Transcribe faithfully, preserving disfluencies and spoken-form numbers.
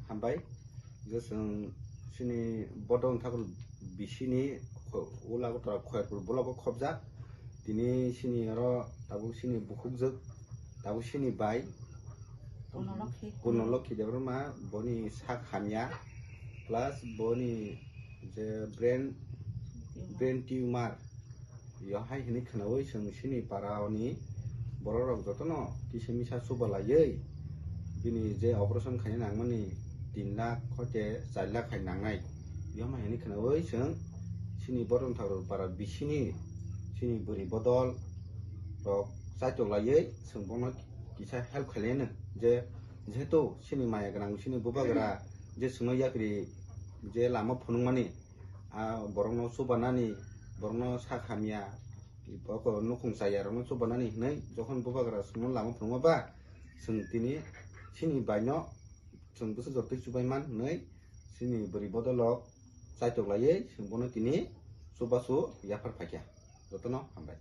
Hambai, je chwng chini Bodol Thakur bisini kho-, ula Agartala Khoyerpur block o khobjak. Tini chini oro tabuk chini bukhukjwk, tabuk chini bai Purnolokhi. Purnolokhi Debbarma, boni sak hamya, plus boni je brain, brain tumor, yo hai hwnwi khwnaui chwng chini para oni borok rok jotono kisa misa chuba laiwi bini je operation khaina nangmani tin lakh hoite char lakh hai nangnai. Yo hai hwnwi khwnaui chwng chini Bodol Thakur para bisini chini bwrwi bodol rok chaitok laiwi chwng bono kisa help khailaiano, je jehetu chini maya gwnang chini bubagra je chwngno yakri je lama phunukmani, a borokno chubanani, borokno sak hamya, oko nukhung chaya rokno chubanani hwnwi jokhon bubagra chwngno lama phunukma ba, chwng tini chini baino chwng bwswk jotoi chubai man hwnwi chini bwrwi bodolrok chaitok laiwi chwng bono tini chubachu yaphar phaikha. Jotono hambai.